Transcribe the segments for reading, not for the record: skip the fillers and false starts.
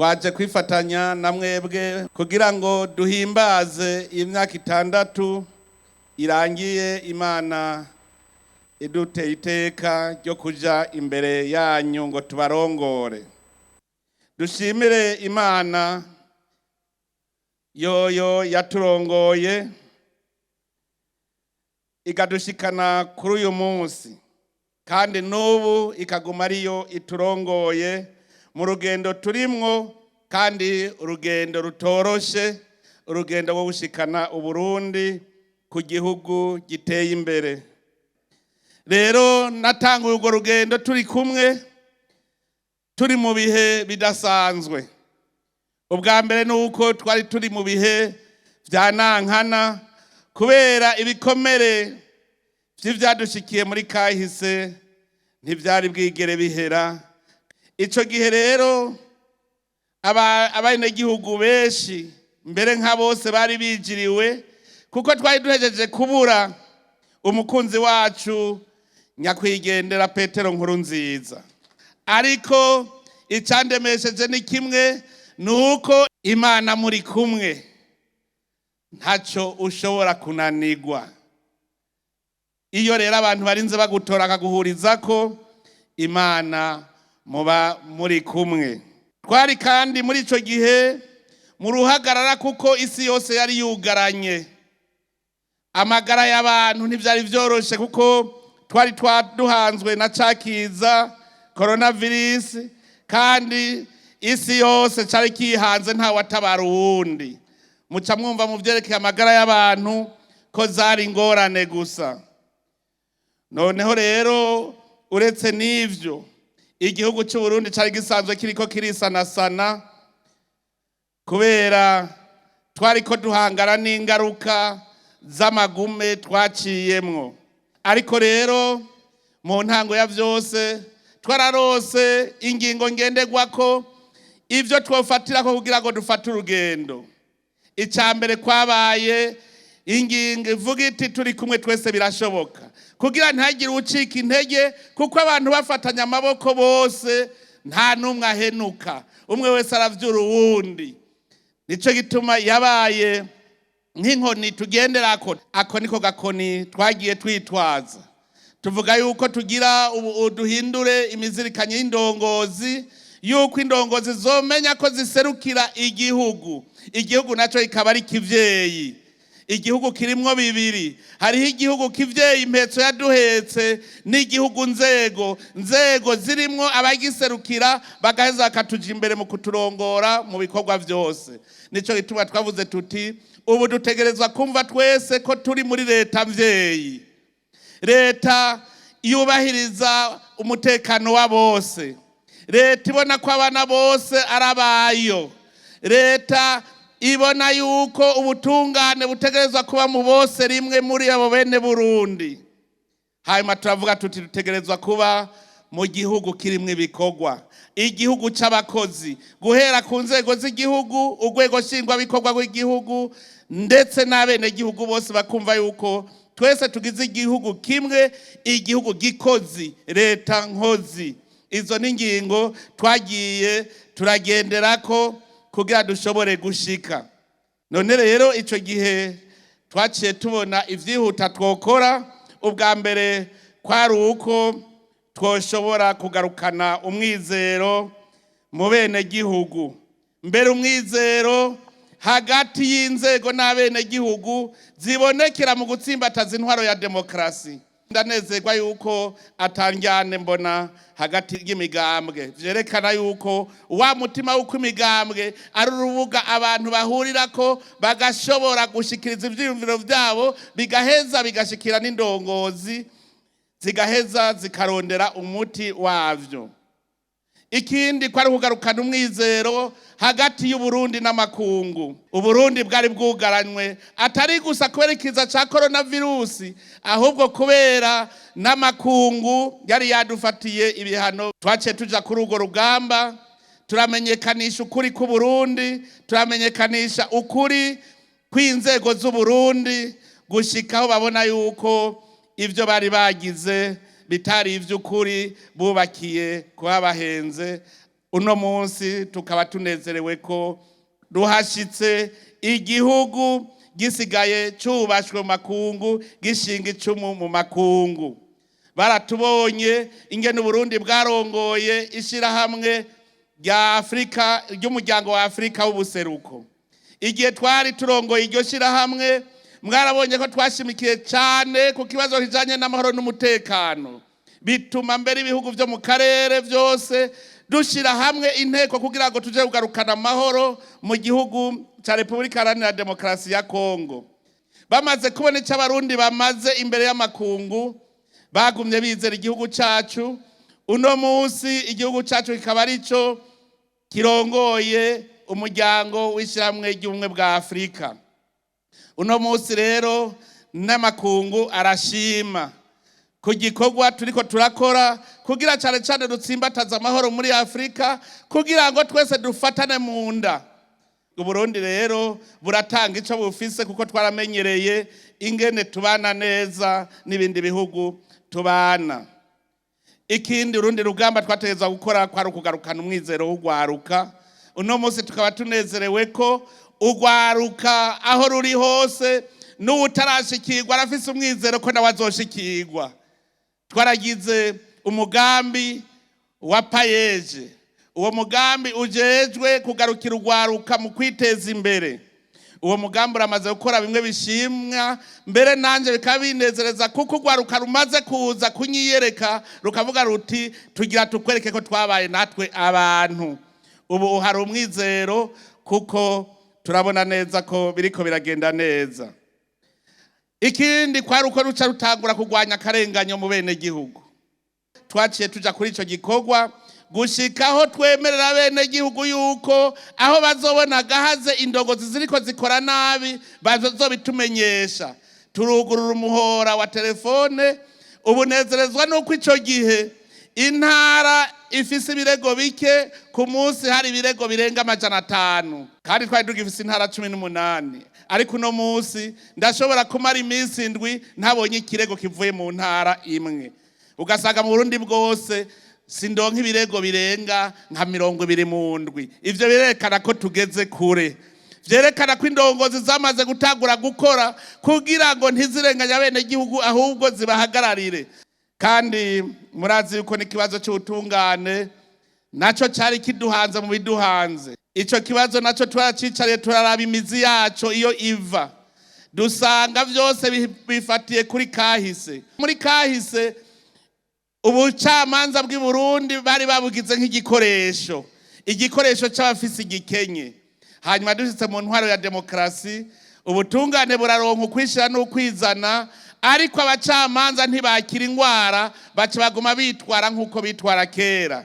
Twaje kwifatanya na mwebwe kugira ngo duhimbaze imyaka 6 irangiye Imana iduteye iteka ryo kuja imbere yanyu ngo tubarongore. Dushimire Imana yoyo yaturongoye ikadushikana kuri uyu munsi, kandi n'ubu ikaguma ariyo iturongoye mu rugendo turimwo, kandi urugendo rutoroshe, urugendo rwo gushikana Uburundi ku gihugu giteye imbere. Rero natanguye urwo rugendo turi kumwe, turi mu bihe bidasanzwe. Ubwa mbere ni uko twari turi mu bihe vya nankana kubera ibikomere vy'ivyadushikiye muri kahise ntivyari bwigere bihera. Ico gihe rero abenegihugu benshi, mbere nka bose, bari bijiriwe kuko twari duhejeje kubura umukunzi wacu nyakwigendera Petero Nkurunziza. Ariko icandemesheje ni kimwe, ni uko Imana muri kumwe ntaco ushobora kunanigwa. Iyo rero abantu barinze bagutora akaguhurizako, Imana muba muri kumwe. Twari kandi muri ico gihe mu ruhagarara kuko isi yose yari yugaranye. Amagara y'abantu ntivyari vyoroshe kuko twari twaduhanzwe na cakiza coronavirus, kandi isi yose cari kihanze, nta watabara uwundi. Muca mwumva mu vyerekeye amagara y'abantu ko zari ingorane gusa. Noneho rero uretse n'ivyo, igihugu c'u Burundi cari gisanzwe kiriko kirisanasana kubera twariko duhangana n'ingaruka z'amagume twaciyemwo. Ariko rero mu ntango ya vyose twararose ingingo ngenderwako, ivyo twofatirako kugira ngo dufate urugendo. Ica mbere kwabaye ingingo ivuga iti: "Turi kumwe twese birashoboka", kugira ntihagire ucika intege, kuko abantu bafatanya amaboko bose nta n'umwe ahenuka, umwe wese aravyura uwundi. Nico gituma yabaye nk'inkoni tugenderako. Ako niko gakoni twagiye twitwaza, tuvuga yuko tugira ubu duhindure imizirikanye y'indongozi, yuko indongozi zomenya ko ziserukira igihugu, igihugu naco kikaba ari kivyeyi. Igihugu kirimwo bibiri: hariho igihugu kivyeyi, impetso yaduhetse, n'igihugu nzego, nzego zirimwo abagiserukira bagaheza bakatuja imbere mu kuturongora mu bikorwa vyose. Nico gituma twavuze tuti: ubu dutegerezwa kumva twese ko turi muri leta mvyeyi, leta yubahiriza umutekano wa bose, leta ibona ko abana bose ari abayo, leta ibona yuko ubutungane butegerezwa kuba mu bose rimwe muri abo bene Burundi. Hanyuma turavuga tuti: dutegerezwa kuba mu gihugu kirimwo ibikorwa, igihugu c'abakozi, guhera ku nzego z'igihugu, urwego nshingwabikorwa rw'igihugu, ndetse n'abenegihugu bose bakumva yuko twese tugize igihugu kimwe, igihugu gikozi, leta nkozi. Izo ni ingingo twagiye turagenderako kugira dushobore gushika. None rero ico gihe twaciye tubona ivyihuta twokora. Ubwa mbere kwari uko twoshobora kugarukana umwizero mu benegihugu, mbere umwizero hagati y'inzego n'abenegihugu zibonekera mu gutsimbataza intwaro ya demokarasi. Ndanezerwa yuko atanjyane mbona hagati y'imigambwe, vyerekana yuko wa mutima w'uko imigambwe ari urubuga abantu bahurirako bagashobora gushikiriza ivyiyumviro vyabo, bigaheza bigashikira n'indongozi, zigaheza zikarondera umuti wavyo. Ikindi ko ari kugarukana umwizero hagati y'Uburundi n'amakungu. Uburundi bwari bwugaranywe atari gusa kubera ikiza ca coronavirusi, ahubwo kubera n'amakungu yari yadufatiye ibihano. Twaciye tuja kuri urwo rugamba, turamenyekanisha ukuri k'Uburundi, turamenyekanisha ukuri kw'inzego z'Uburundi, gushikaho babona yuko ivyo bari bagize bitari ivy'ukuri, bubakiye kuba bahenze. Uno munsi tukaba tunezerewe ko ruhashitse, igihugu gisigaye cubashwe mu makungu, gishinga icumu mu makungu. Baratubonye ingene Uburundi bwarongoye ishirahamwe rya Afurika, ry'Umuryango wa Afurika w'Ubuseruko. Igihe twari turongoye iryo shirahamwe, mwarabonye ko twashimikiye cyane ku kibazo kijanye n'amahoro n'umutekano, bituma mbere ibihugu vyo mu karere vyose dushira hamwe inteko kugira ngo tuje kugarukana amahoro mu gihugu ca Repubulika Iharanira Demokarasi ya Kongo. Bamaze kubona icyo Abarundi bamaze imbere y'amakungu, bagumye bizera igihugu cacu. Uno munsi igihugu cacu kikaba arico kirongoye umuryango w'Ishyirahamwe ry'Ubumwe bwa Afurika. Uno munsi rero n'amakungu arashima ku gikorwa turiko turakora kugira cane cane dutsimbataza amahoro muri Afurika, kugira ngo twese dufatane mu nda. Uburundi rero buratanga ico bufise, kuko twaramenyereye ingene tubana neza n'ibindi bihugu tubana. Ikindi, urundi rugamba twategerezwa gukora kwari ukugarukana umwizero w'ugwaruka. Uno munsi tukaba tunezerewe ko ugwaruka aho ruri hose, n'uwutarashikirwa arafise umwizero ko nawe azoshikirwa. Twaragize umugambi wa PAEEJ. Uwo mugambi ujejwe kugarukira ugwaruka mu kwiteza imbere. Uwo mugambi uramaze gukora bimwe bishimwa, mbere nanje bikaba binezereza, kuko ugwaruka rumaze kuza kunyiyereka, rukavuga ruti: "Tugira tukwereke ko twabaye natwe abantu." Ubu hari umwizero, kuko turabona neza ko biriko biragenda neza. Ikindi kwari uko ruca rutangura kurwanya akarenganyo mu bene gihugu. Twaciye tuja kuri ico gikorwa gushikaho twemerera bene gihugu yuko aho bazobona gahaze, indongozi ziriko zikora nabi, bazobitumenyesha. Turugurura umuhora wa telefone. Ubunezerezwa nuko ico gihe intara ifise ibirego bike, ku munsi hari ibirego birenga 500, kandi twari tugifise intara 18. Ariko uno munsi ndashobora kumara iminsi 7 ntabonye ikirego kivuye mu ntara imwe. Ugasanga mu Burundi bwose sindonka ibirego birenga nka 20 mu ndwi. Ivyo birerekana ko tugeze kure, vyerekana ko indongozi zamaze gutangura gukora kugira ngo ntizirenganye abenegihugu, ahubwo zibahagararire. Kandi murazi yuko n'ikibazo c'ubutungane naco cari kiduhanze mu biduhanze. Ico kibazo naco turacicariye, turaraba imizi yaco iyo iva, dusanga vyose bifatiye kuri kahise. Muri kahise, ubucamanza bw'i Burundi bari babugize nk'igikoresho, igikoresho c'abafise igikenye. Hanyuma dushitse mu ntwaro ya demokarasi, ubutungane buraronka ukwishira n'ukwizana, ariko abacamanza ntibakira ingwara, baca baguma bitwara nk'uko bitwara kera.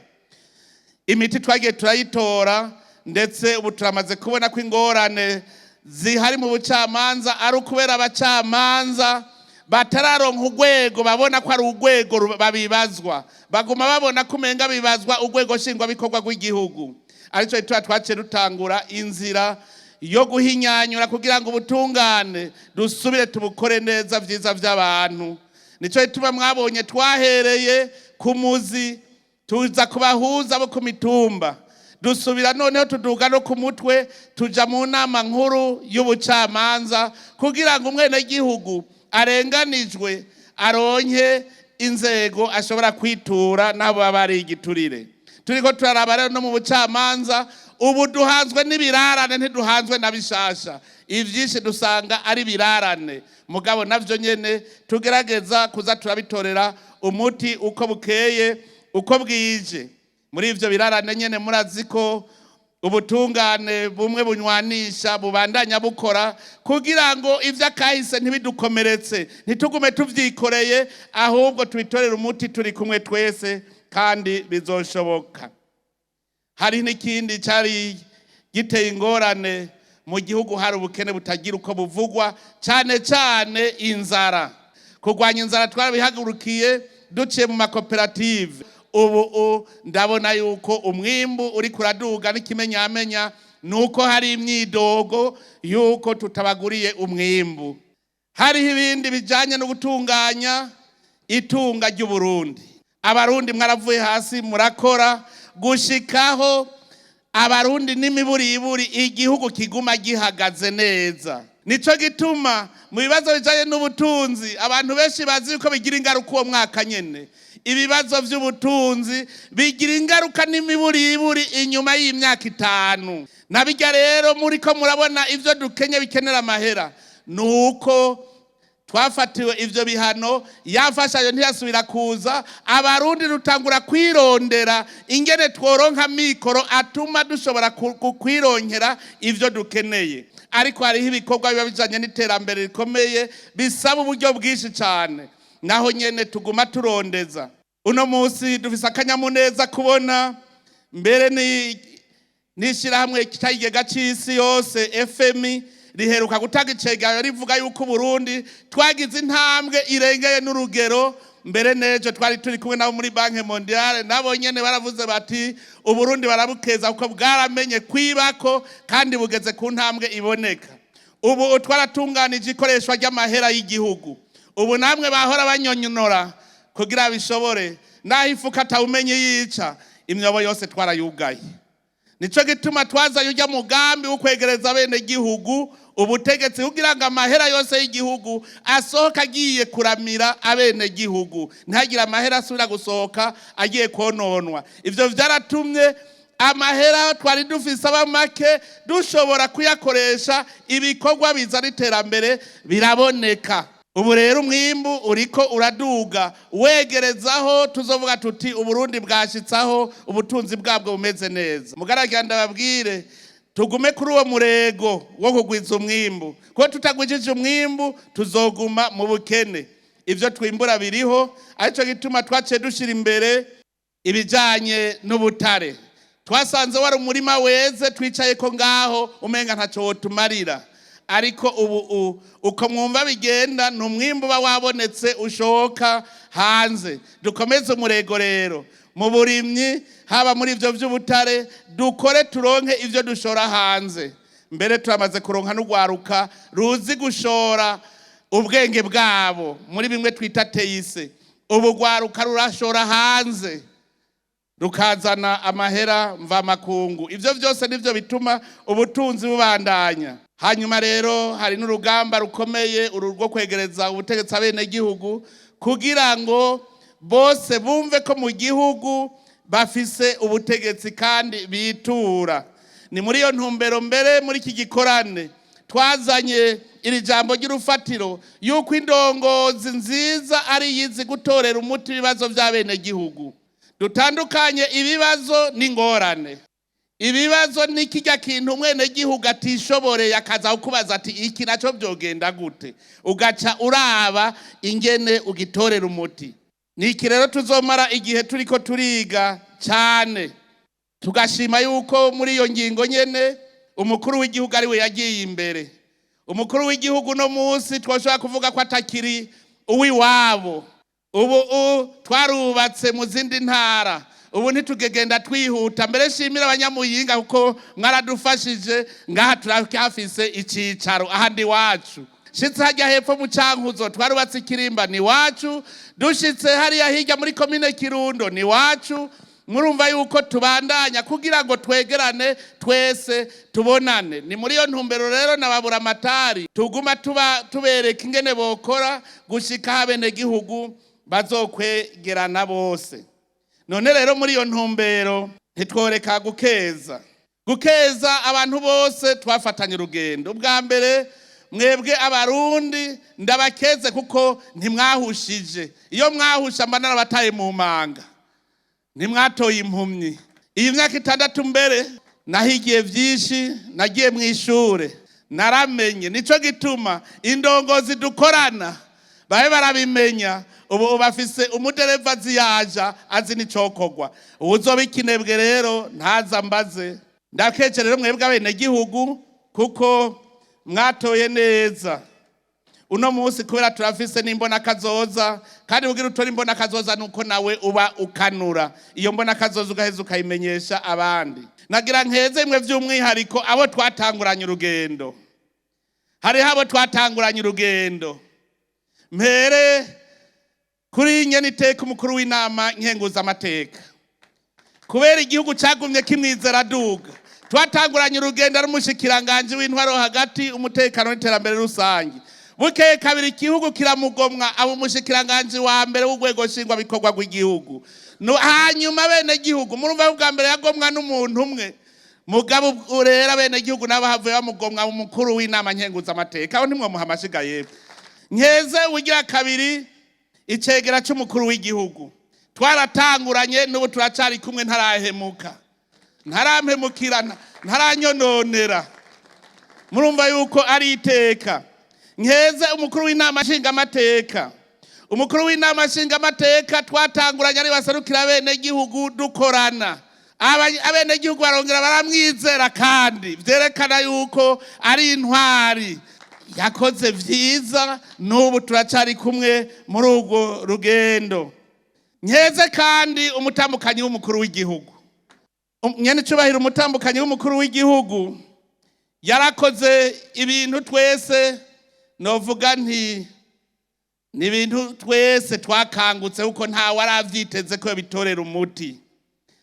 Imiti twagiye turayitora, ndetse ubu turamaze kubona ko ingorane zihari mu bucamanza ari ukubera abacamanza batararonka urwego babona ko ari urwego babibazwa. Baguma babona ko umenga bibazwa urwego nshingwabikorwa rw'igihugu. Aricyo gituma twaciye dutangura inzira yo guhinyanyura kugira ngo ubutungane dusubire tubukore neza, vyiza vy'abantu. Nico gituma mwabonye twahereye ku muzi, tuza kubahuza bo ku mitumba, dusubira noneho tuduga no ku mutwe, tuja mu nama nkuru y'ubucamanza, kugira ngo umwenegihugu arenganijwe aronke inzego ashobora kwitura n'abo baba ari igiturire. Turiko turaraba rero no mu bucamanza, ubu duhanzwe n'ibirarane, ntiduhanzwe na bishasha. Ivyinshi dusanga ari birarane, mugabo navyo nyene tugerageza kuza turabitorera umuti uko bukeye uko bwije. Muri ivyo birarane nyene, murazi ko ubutungane bumwe bunywanisha bubandanya bukora kugira ngo ivy'akahise ntibidukomeretse, ntitugume tuvyikoreye, ahubwo tubitorere umuti turi kumwe twese, kandi bizoshoboka. Hari n'ikindi cyari giteye ingorane mu gihugu: hari ubukene butagira uko buvugwa, cyane cyane inzara. Kurwanya inzara twarabihagurukiye duciye mu makoperative. Ubu ndabona yuko umwimbu uri kuraduga, n'ikimenyamenya ni uko hari imyidogo yuko tutabaguriye umwimbu. Hariho ibindi bijyanye no gutunganya itunga ry'Uburundi. Abarundi mwaravuye hasi murakora. Gushikaho Abarundi n'imiburiburi igihugu kiguma gihagaze neza. Nico gituma mu bibazo bijanye n'ubutunzi, abantu benshi bazi yuko bigira ingaruka uwo mwaka nyene. Ibibazo vy'ubutunzi bigira ingaruka n'imiburiburi inyuma y'imyaka 5. Nabirya rero muriko murabona ivyo dukenye bikenera amahera, nuko twafatiwe ivyo bihano, yafashayo ntiyasubira kuza. Abarundi rutangura kwirondera ingene tworonka mikoro atuma dushobora kwironkera ivyo dukeneye. Ariko hariho ibikorwa biba bijanye n'iterambere rikomeye bisaba uburyo bwinshi cane, naho nyene tuguma turondeza. Uno munsi dufise akanyamuneza kubona mbere ni n'ishyirahamwe cy'ikigega cy'isi yose FMI riheruka gutanga icegeranyo rivuga yuko Uburundi twagize intambwe irengeye n'urugero. Mbere n'ejo twari turi kumwe nabo muri Banque Mondiale, nabo nyene baravuze bati Uburundi barabukeza kuko bwaramenye kwibako kandi bugeze ku ntambwe iboneka. Ubu twaratunganije ikoreshwa ry'amahera y'igihugu. Ubu namwe bahora banyonyonora kugira bishobore, naho ifuka atawumenye yica, imyobo yose twarayugaye. Nico gituma twazaye ujya mugambi wo kwegereza bene gihugu ubutegetsi, kugira ngo amahera yose y'igihugu asohoka agiye kuramira abene gihugu, ntihagire amahera asubira gusohoka agiye kononwa. Ivyo vyaratumye amahera twari dufise aba make, dushobora kuyakoresha ibikorwa bizana iterambere, biraboneka. Ubu rero umwimbu uriko uraduga wegerezaho tuzovuga tuti Uburundi bwashitsaho ubutunzi bwabwo bumeze neza. Mugaragira ndababwire, tugume kuri uwo murego wo kugwiza umwimbu, kuko tutagwijije umwimbu tuzoguma mu bukene. Ivyo twimbura biriho, arico gituma twaciye dushira imbere ibijanye n'ubutare. Twasanze wari umurima weze twicaye ko ngaho umenga ntaco wotumarira, ariko ubu uko mwumva bigenda ni umwimbu uba wabonetse ushoka hanze. Dukomeze umurego rero mu burimyi, haba muri ivyo vy'ubutare, dukore turonke ivyo dushora hanze. Mbere turamaze kuronka n'urwaruka ruzi gushora ubwenge bwabo muri bimwe twita teyise. Ubu rwaruka rurashora hanze rukazana amahera mvamakungu. Ivyo vyose nivyo bituma ubutunzi bubandanya. Hanyuma rero hari n'urugamba rukomeye uru rwo kwegereza ubutegetsi abenegihugu, kugira ngo bose bumve ko mu gihugu bafise ubutegetsi kandi bitura. Ni muri iyo ntumbero mbere muri iki gikorane twazanye iri jambo ry'urufatiro yuko indongozi nziza ari iyizi gutorera umuti ibibazo by'abenegihugu. Dutandukanye ibibazo n'ingorane. Ibibazo ni kijya kintu umwenegihugu atishoboreye akaza kukubaza ati iki nacyo byogenda gute, ugaca uraba ingene ugitorera umuti. Ni iki rero tuzomara igihe turiko turiga cyane, tugashima yuko muri iyo ngingo nyene umukuru w'igihugu ari we yagiye imbere. Umukuru w'igihugu no munsi twoshobora kuvuga ko atakiri uw'iwabo. Ubu twarubatse mu zindi ntara, ubu ntitugegenda twihuta. Mbere shimira Abanyamuyinga kuko mwaradufashije, ngaha turacyafise icicaro ahandi iwacu. Shitse hajya hepfo mu Cankuzo twarubatse ikirimba, ni iwacu. Dushitse hariya hirya muri komine Kirundo, ni iwacu. Murumva yuko tubandanya kugira ngo twegerane twese tubonane. Ni muri iyo ntumbero rero nababura amatari tuguma tuba tubereka ingene bokora gushika abenegihugu bazokwegerana bose. None rero muri iyo ntumbero ntitworeka gukeza, gukeza abantu bose twafatanye urugendo. Ubwa mbere mwebwe Abarundi ndabakeze kuko ntimwahushije. Iyo mwahusha mba narabataye mu manga. Ntimwatoye impumyi iyi myaka 6. Mbere nahigiye byinshi, nagiye mu ishure naramenye. Nico gituma indongozi dukorana babe barabimenya. Ubu bafise umudereva azi yaja azi n'icokorwa. Uwuzoba ikinebwe rero ntaza mbaze. Ndakeje rero mwebwe abenegihugu kuko mwatoye neza uno munsi, kubera turafise n'imbona kazoza. Kandi kugira utore imbona kazoza nuko nawe uba ukanura iyo mbona kazoza, ugaheza ukayimenyesha abandi. Nagira nkeze imwe by'umwihariko abo twatanguranye urugendo. Hariho abo twatanguranye urugendo, mpere kuri nyene iteka umukuru w'inama nkenguzamateka. Kubera igihugu cagumye kimwizera aduga. Twatanguranye urugendo ari umushikiranganji w'intwaro hagati, umutekano n'iterambere rusange. Bukeye kabiri igihugu kiramugomwa, aba umushikiranganji wa mbere w'urwego nshingwabikorwa rw'igihugu. Hanyuma bene gihugu murumva bwa mbere yagomwa n'umuntu umwe, mugabo rero bene gihugu nabo havuye bamugomwa umukuru w'inama nkenguzamateka. Aho ntimwomuha amashiga yepfo. Nkeze ugira kabiri, icegera c'umukuru w'igihugu twaratanguranye, n'ubu turacari kumwe, ntarahemuka, ntarampemukirana, ntaranyononera. Murumva yuko ari iteka. Nkeze umukuru w'inama nshingamateka. Umukuru w'inama nshingamateka twatanguranye ari baserukira bene gihugu, dukorana. Abenegihugu barongera baramwizera, kandi vyerekana yuko ari intwari yakoze vyiza, n'ubu turacari kumwe muri urwo rugendo. Nkeze kandi umutambukanyi w'umukuru w'igihugu, nyene icubahiro umutambukanyi w'umukuru w'igihugu yarakoze ibintu twese novuga nti ni ibintu twese twakangutse, kuko ntawe aravyiteze ko bitorera umuti.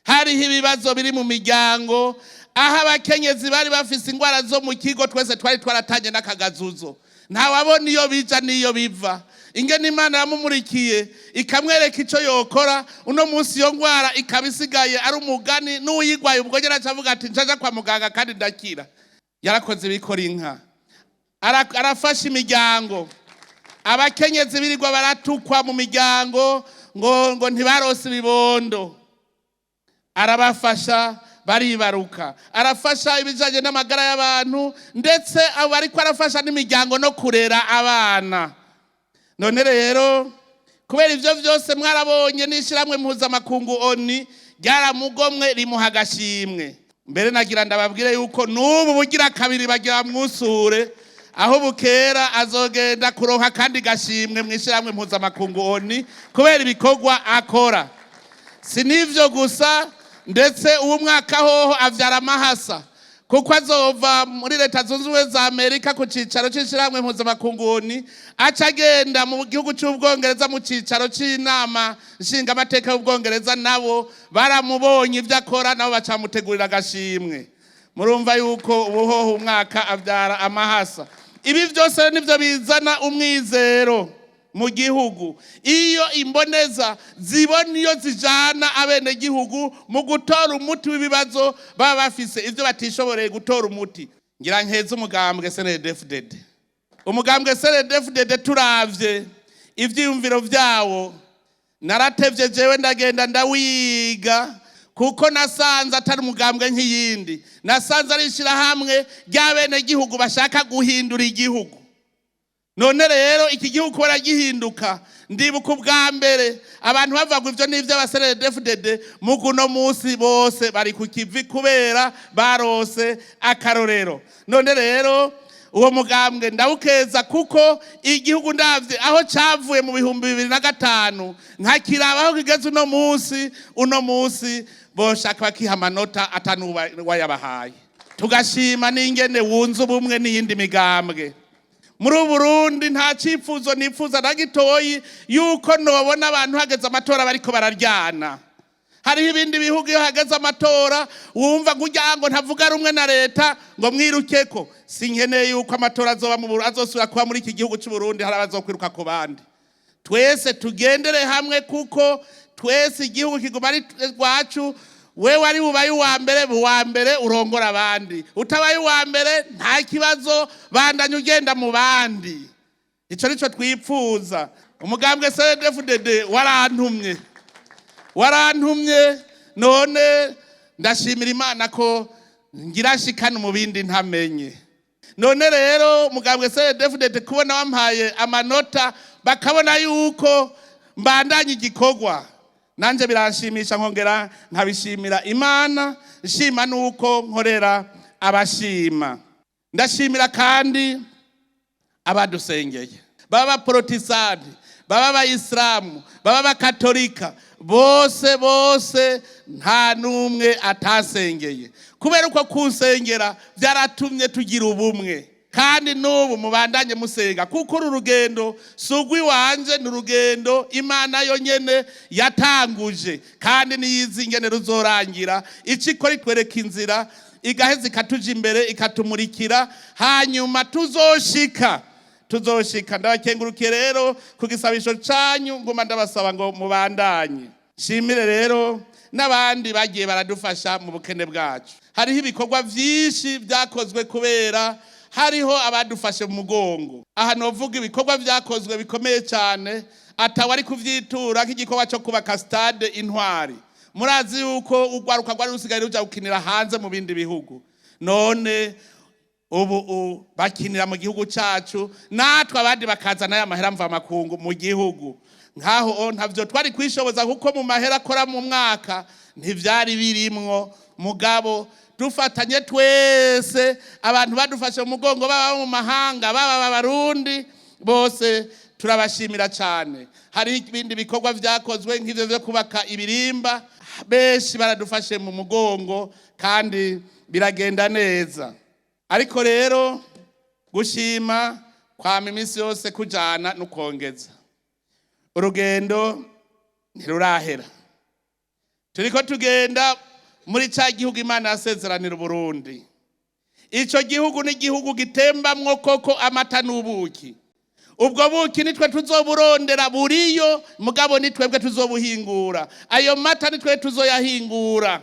Hariho ibibazo biri mu miryango, aho abakenyezi bari bafise ingwara zo mu kigo, twese twari twaratanye n'akagazuzo, ntawabona iyo bija n'iyo biva. Ingene Imana yamumurikiye ikamwereka ico yokora, uno munsi iyo ngwara ikaba isigaye ari umugani, n'uwuyigwaye ubwo nyene aca avuga ati njaja kwa muganga kandi ndakira. Yarakoze ibikora inka, arafasha imiryango. Abakenyezi birirwa baratukwa mu miryango ngo ntibarose ibibondo, arabafasha baribaruka. Arafasha ibijanye n'amagara y'abantu, ndetse abo ariko arafasha n'imiryango no kurera abana. None rero kubera ivyo vyose mwarabonye n'ishirahamwe mpuzamakungu ONU ryaramugomwe rimuha agashimwe. Mbere nagira ndababwire yuko n'ubu bugira kabiri bagira bamwusure, aho bukera azogenda kuronka kandi gashimwe mu ishirahamwe mpuzamakungu ONU kubera ibikorwa akora. Si n'ivyo gusa, ndetse uwo mwaka hoho avyara amahasa, kuko azova muri Leta Zunze Ubumwe za Amerika ku cicaro c'ishirahamwe mpuzamakungu ONU, aca agenda mu gihugu c'Ubwongereza mu cicaro c'inama nshingamateka y'Ubwongereza. Nabo baramubonye ivyo akora, nabo bacamutegurira agashimwe. Murumva yuko ubuhoho umwaka avyara amahasa. Ibi vyose nivyo bizana umwizero mu gihugu, iyo imboneza zibona iyo zijana abenegihugu mu gutora umuti w'ibibazo baba bafise, ivyo batishoboreye gutora umuti. Ngira nkeze umugambwe CNDD-FDD. Umugambwe CNDD-FDD, turavye ivyiyumviro vyawo, naratevye jewe ndagenda ndawiga, kuko nasanze atari umugambwe nk'iyindi. Nasanze ari ishirahamwe ry'abenegihugu bashaka guhindura igihugu. None rero iki gihugu kubera gihinduka, ndibuka ubwa mbere abantu bavuga ngo ivyo ni ivy'aba CNDD-FDD, muguno munsi bose bari ku kivi kubera barose akarorero. None rero uwo mugambwe ndawukeza, kuko igihugu ndavye aho cavuye mu 2005 nkakiraba aho kigeze uno munsi, uno munsi boshaka bakiha amanota atanu wayabahaye. Tugashima n'ingene wunze ubumwe n'iyindi migambwe muri Burundi. Nta cyifuzo nifuza na gitoyi yuko nobona abantu hageze amatora bariko bararyana. Hariho ibindi bihugu iyo hageze amatora wumva ngo urya ngo ntavuga rumwe na leta, ngo mwirukeko. Sinkeneye yuko amatora azoba mu Burundi, azosubira kuba muri iki gihugu cy'u Burundi hari abazokwiruka ku bandi. Twese tugendere hamwe, kuko twese igihugu kiguma ari rwacu. Wewe ari bubaye uwa mbere, uwa mbere urongora abandi. Utabaye uwa mbere nta kibazo, bandanya ugenda mu bandi. Ico nico twipfuza. Umugambwe CNDD-FDD warantumye, warantumye. None ndashimira Imana ko ngira nshikane mu bindi ntamenye. None rero umugambwe CNDD-FDD kubona wampaye amanota, bakabona yuko mbandanya igikorwa, nanje biranshimisha, nkongera nkabishimira Imana, nshima nuko nkorera abashima. Ndashimira kandi abadusengeye, baba abaporotisitanti, baba abayisilamu, baba abakatolika, bose bose nta n'umwe atasengeye. Kubera uko kunsengera byaratumye tugira ubumwe. Kandi n'ubu mubandanye musenga, kuko uru rugendo si urw'iwanje, ni urugendo Imana yonyene yatanguje, kandi niyizi ingene ruzorangira. Ico ikora, itwereka inzira, igaheza ikatuja imbere, ikatumurikira, hanyuma tuzoshika, tuzoshika. Ndabakengurukiye rero ku gisabisho canyu, nguma ndabasaba ngo mubandanye. Nshimire rero n'abandi bagiye baradufasha mu bukene bwacu. Hariho ibikorwa vyinshi vyakozwe kubera hariho abadufashe mu mugongo. Aha novuga ibikorwa vyakozwe bikomeye cyane atawe ari kuvyitura, nk'igikorwa cyo kubaka stade Intwari. Murazi yuko urwaruka rwari rusigaye ruja gukinira hanze mu bindi bihugu, none ubu bakinira mu gihugu cacu, natwe abandi bakazana ya mahera mvamakungu mu gihugu. Nkaho ntavyo twari kwishoboza, kuko mu mahera akora mu mwaka ntivyari birimwo. Mugabo dufatanye twese, abantu badufashe mu mugongo, baba mu mahanga, baba abarundi, bose turabashimira cyane. Hari ibindi bikorwa vyakozwe nk'ivyo vyo kubaka ibirimba, benshi baradufashe mu mugongo kandi biragenda neza. Ariko rero gushima kwama iminsi yose kujana n'ukongeza. Urugendo ntirurahera, turiko tugenda muri ca gihugu Imana yasezeranira Uburundi. Ico gihugu ni igihugu gitembamwo koko amata n'ubuki. Ubwo buki nitwe tuzoburondera, buriyo, mugabo nitwebwe tuzobuhingura. Ayo mata nitwe tuzoyahingura.